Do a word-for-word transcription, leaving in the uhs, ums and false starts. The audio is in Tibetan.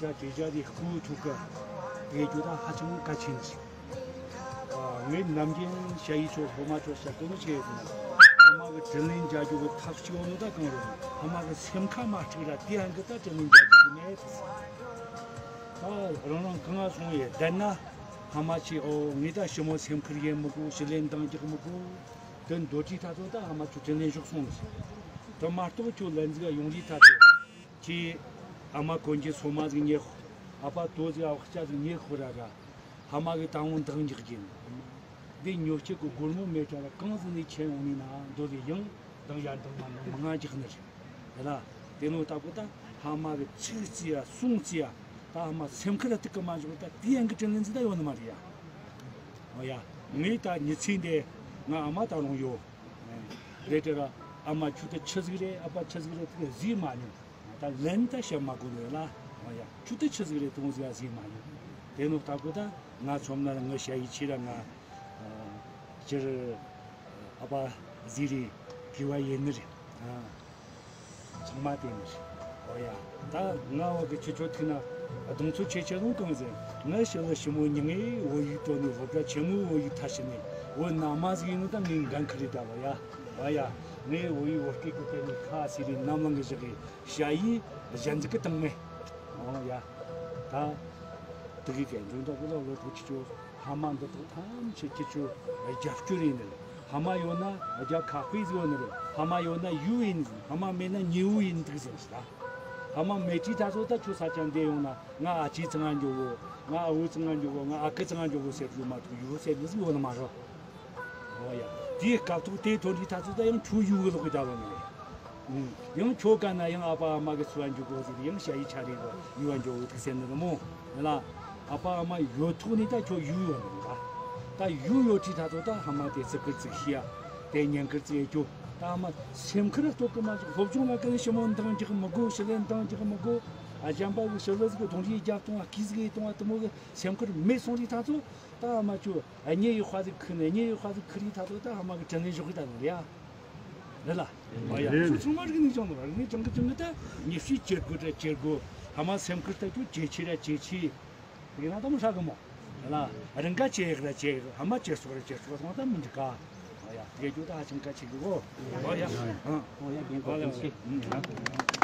ཡ་དེ་རྒྱ་དེ་ཁུ་ཐུག་གི་དེ་རྒྱུ་ད་ཧ་ཅང་གལ་ཆེན་ཞིག་ཨ། ངས་ནམ་རྒྱུན་ཞ་ཡི་ཚོ་སློབ་མ་ཚོ་ཞལ་སྐུ་ནུ་བྱེད་ཡོད་ན། ཕ་མ་གི་དྲིན་ལན་འཇལ་རྒྱུ་གི་ཐབས་གཅིག་ཡོད་ནོ་ད་གང་རེད། ཕ་མ་གི་སེམས་ཁ་མ་འཁྲུག་ར་དེ་ཡང་གི་ད་དྲིན་ལན་འཇལ་རྒྱུ་གི་མེད། ད་རང་རང་གང་ང་སོང་ཡས་བསྡད་ན། ཕ་མ་ཆེ་ཨོ་ངས་ད་ཞི་མོ་སེམས་ཁུར་ཡེ་མི་དགོས། ཞི་ལན་འདང་རྒྱག་མི་དགོས། དེ་འདོད་ཀྱི་ཐ་ཚོ་ད་ཕ་མ་ཚོ་དྲིན་ལན་ཞོག་སོང་ཟེར། དེ་མ་གཏོགས་ཁྱོད་ལན་ཟིག་ཡོང་རི་ཐ་ཚོ། ཁྱེད་ཨ་མ་གོན་གྱི་སོ་མ་ཟིག་ཉེ་ཁོ། ཨ་ཕ་དོ་ཟིག་ཨ་ཁ་ཅག་ཟིག་ཉེ་ཁོ་ར་ར། ཕ་མ་གི་ད་འོང་འདང་རྒྱག་གིན། འདི་ཉོ་སྤྱད་གི་སྒོར་མོ་མེད་གྲ་ར་གང་ཟིག་ནས་ཁྱེར་ཡོང་ནི་ན་འདོད་ལས་ཡང་འདང་ཡ་འདང་མ་འདང་མང་ང་རྒྱག་ནི་རེད། ཡ་ལ། དེ་ནོ་ལྟ་བུ་ད་ཕ་མ་གི་ཚིག་རྩི་ཡ་གསུང་རྩི་ཡ། ད་ཕ་མ་སེམས་ཁུར་ལ་ཏིག་གི་མ་འཇོག་ད་དེ་ཡང་གི་དྲིན་ལན་ཟིག་ད་ཡོད་ནི་མ་རེད་ཡ། ཨོ་ཡ། ངས་ད་མྱི་ཚེ་འདི་ང་ཨ་མ་ད་རུང་ཡོད། རེད་དེ་ར་ཨ་མ་ཁྱོད་ད་ཆི་ཟིག་རེད། ཨ་ཕ་ཆི་ཟིག་རེད། དེ་གཟིགས་མ་མྱོང་། ད་ལན་ད་བཤད་མ་དགོས་ནས་ལ། ཨ་ཡ། ཁྱོད་ད་ཆི་ཟིག་རེད་དུང་ཟིག་ཨ་གཟིགས་མ་མྱོང་། དེ་ནོ་ལྟ་བུ་ད་ང་ཚོམ་ན་ལ་ངི་ཞ་ཡི་ཆེ་ར་ང་སྤྱིར་ཨ་ཕ་གཟིགས་རེ་གི་བ་ཡིན་ནི་རེད། ཨ། ཚང་མ་དེ་ནི་རེད། ཨོ་ཡ། ད་ང་བ་གི་ཁྱེད་ཆོ་ཐུག་ན་གདོང་ཚོད་ཆེ་ཆེ་ལོང་གང་ཟེར། ང་ཞི་ལི་ཞི་མོ་མྱི་ངའི་བོད་ཡིག་ཏོ་ནི་སློབ་གྲྭ་ཆེན་མོའི་བོད་ཡིག་མཐར་ཕྱིན་ནས་བོད་ནང་མ་ཟིག་ཡིན་ནོ་ད་ངའི་འགན་ཁུར་རེད་ད། ཨོ་ཡ། ཨོ་ཡ། ངའི་བོད་ཡིག་བོད་སྐད་ཀྱི་དེ་ནི་ཁ་སི་རི་ནམ་ལངས་གི་བཞག་གི་ཞ་ཡི་གཞན་ཟིག་གི་དང་མེད། ཨོ་ཡ། ད་དེ་གི་གན་འདུན་ད་གི་ལ་བོད་ཕྲུག་ཁྱེད་ཆོ་ཕ་མ་འདི་དག་ཐམས་ཅད་ཁྱེད་ཆོ་རྒྱབ་སྐྱོར་ཡིན་ནི་རེད། ཕ་མ་ཡོད་ན་རྒྱ་ཁ་དཔེ་ཟིག་ཡོད་ནི་རེད། ཕ་མ་ཡོད་ན་ཡུལ་ཡིན། ཕ་མ་མེད་ན་ཉེ་བོ་ཡིན་འདུག་ཟེར་ཞིག་ད། ཕ་མ་མེད་དུས་ད་ཚོ་ད་ཁྱོད་ས་ཆ་འདི་ཡོང་ན་ང་ཨ་ཅེ་ཚང་ང་འགྱོ་གོ། ང་ཨ་བོ་ཚང་ང་འགྱོ་གོ། ང་ཨ་ཁུ་ཚང་ང་འགྱོ་གོ་ཟེར་རྒྱུ་མ་གཏོགས་ཡུལ་ཟེར་རྒྱུ་ཟིག་ཡོད་ནི་མ་རེད། ཨོ་ཡ། དེའི་སྐབས་ཐོག་དེའི་ཐོག་འདི་ད་ཚོ་ད་ཡང་ཁྱོད་ཡུལ་གི་ལོག་གི་ད་བ་ནི་རེད། ཡང་ཁྱོད་ག་ན་ཡང་ཨ་ཕ་ཨ་མ་གི་ཚུར་བ་འཇུག་གོ་ཟེར་ཡང་ཞ་ཡི་ཆ་རེ་གོ་ཡུལ་བ་འཇོག་གི་ཐུག་ཟེར་ནི་རེད་མོ། ལ། ཨ་ཕ་ཨ་མ་ཡོད་ཐོག་ནས་ད་ཁྱོད་ཡུལ་ཡོད་ནི་རེད། ད་ཡུལ་ཡོད་དུས་ད་ཚོ་ད་ཕ་མ་དེ་ཚིག་ཁུར་ཚིག་ཤི་ཡ། དེ་ཉན་ཁུར་ཚིག་ཡ་ཁྱོད་ད་ཨ་མ་སེམས་ཁུར་ལ་གཏོགས་གི་མ་ཟིག་སློབ་སྦྱོང་ལ་གི་ནི་ཞི་མོ་འདང་རྒྱག་མི་དགོས། ཞི་ལན་འདང་རྒྱག་མི་དགོས། ཨ་གཞན་པ་གི་ཞི་ལི་ཟིག་གི་གདོང་རིས་རྒྱབ་གཏོང་བ་ཀི་ཟིག་གི་གཏོང་བ་དེ་མོ་གི་སེམས་ཁུར་མེད་སོང་དུས་ད་ཚོ་ད་ཨ་མ་ཁྱོད་ཨ་མྱེ་ཡི་དཔའ་ཟིག་ཁུར་ནས་མྱེ་ཡི་དཔའ་ཟིག་ཁུར་ཡི་ད་ཚོ་ད་ཨ་མ་གི་དྲིན་ལན་ཞོག་གི་ད་ནོ་རེད་ཨ། རེད་ལ། ཨོ་ཡ། རེད། ཁྱོད་ཚང་མ་རིག་གནས་སྦྱོང་དང་རིག་གནས་སྦྱོང་གི་སྦྱོང་གི་ད་ཉེ་ཤུའི་ཇེ་དགོས་ད་ཇེ་དགོས། ཕ་མ་སེམས་ཁུར་ད་ཁྱོད་ཇེ་ཆེ་ར་ཇེ་ཆེ། དེ་ན་ད་མོ་ཧྲ་གི་མོ། ལ་རང་ག་ཇེ་ཡག་ར་ཇེ་ཡག་ཕ་མ་ཇེ་སོག་ར་ཇེ་སོག་སོང་ད་མི་འགྲིག་ག་ཨོ་ཡ། དེ་རྒྱུ་ད་ཧ་ཅང་གལ་ཆེ་གི་གོ་ཨོ་ཡ། ཨང་། ཨོ་ཡ། རྒན་གོ་ཐུགས་རྗེ་ཆེ། ཨང་།